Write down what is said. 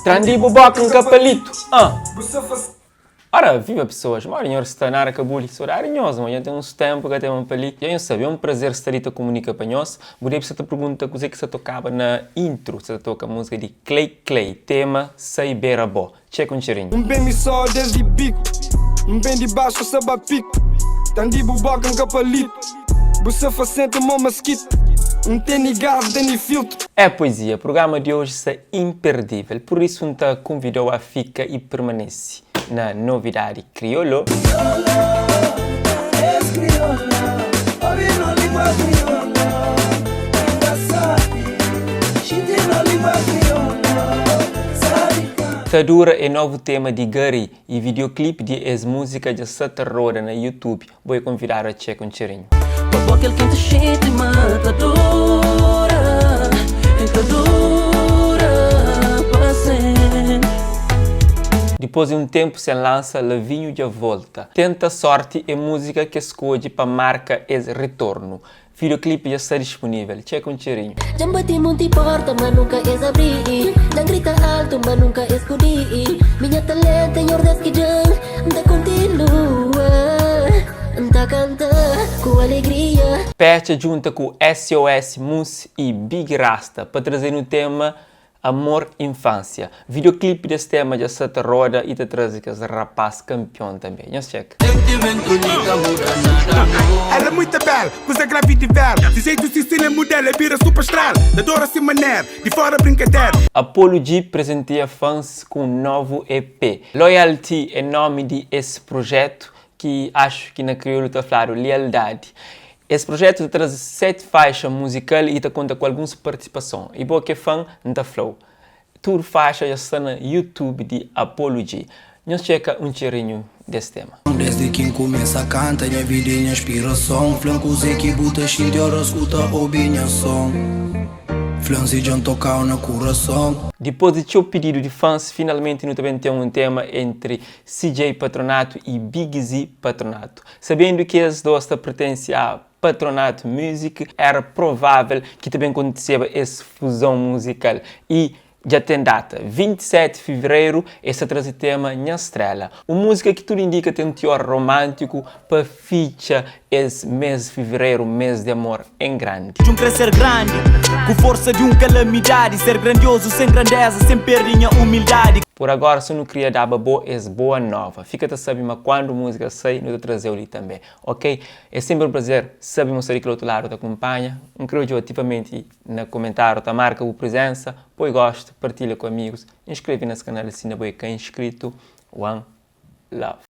Tran di bu boka N ka palitu, ah. Ora, viva pesoas, modi nhos sta? Nada ka buli, sodadi nhos, mo dja ten uns tenpu ka tema pa li. Dja nhos sabe, é un prazer sta li ta kumunika pa nhos. Bu debe sta ta pergunta kuzê ki sta tokaba na intro, sta ta toka múzika di Clay Clay, tema Sai Bera Bo. Txeka un txerinhu. N ben mi só desdi biku N ben di baxu sa ba piku Tan di bu boka N ka palitu Bu sa fasentu mo maskitu N teni gás, N teni filtru. É poesia, prugrama di oji sta imperdível, pur isu N ta kunvidau a fika i permanese na Novidadi Kriolu. Ta dura é novu tema di Gary y videoclip di es múzika dja sa ta roda na YouTube. Bo é konvidadu a txeka un txerinhu. Pa bo kel ki N ta xinti ma ta dura E ta dura pa senpri. Dipôs di un ténpu sen lansa, Lavinho dja volta. Tenta Sorti é múzika ki es skodje pa marka es ritornu. Videoclip dja sta disponível, txeka un txerinhu. Dja N bati munti porta ma nunka es abri Dja N grita altu ma nunka es kudi Mi nha talento é Nhordes ki da-m N ta kontinua N ta kanta ku alegria. Petxa djunta ku SOS Mus y Big Rasta pa traze-nu tema Amor infância. Videoclip des tema dja sa ta roda y ta traze kes rapaz campion tambe. Nhos txeka. Sentimento li ka muda nada no. Ela é muita bela, kuza gravi di vera Si jeito si stilo é modelo, é bira super estrela Ta adora si manera, di fora brinkadera. Apollo G presentia fãs ku un novu EP. Loyalty é nomi di es projetu ki axu ki na kriolu ta fladu lialdadi. Es projetu ta traze 7 faixa muzikal y ta konta ku alguns partisipason. Y bo ki é fan, N ta fla-u, tudu faixa dja sta na YouTube di Apollo G. Nhos txeka un txerinhu des tema. Desdi ki N kumesa kanta, nha vida é nha inspirason Fla-m kuzê ki bu ta xinti óras ku ta obi nha son Fla-m si dja N toka-u na kurason. Dipôs di txeu pididu di fans, finalmenti nu ta ben ten un tema entri CJ Patronato y Big Z Patronato. Sabendu ki es dos ta pertense a Patronato Music, éra provável ki ta ben kontiseba es fuzon muzikal. Y dja ten data, 27 fevereru, es ta traze tema Nha Strela, un múzika ki tudu indika ten tior romántiku pa fitxa es mês fevereru, mês di amor, en grandi. Djun kre ser grandi Ku forsa di un kalamidadi Ser grandiozu sen grandeza Sen perdi nha umildadi. Por agora so nu kria daba bo es boa nova. Fika ta sabi ma kuandu musika sai nu ta trazeu li tambe. Ok? É senpri un prazer sabi ma sta di kel otu ladu ta kunpanha. N kre odjau ativamenti na kumentariu ta marka bu prizensa, poi gostu, partilha ku amigus, inskreve nes kanal si inda bo é ka inscrito. One love.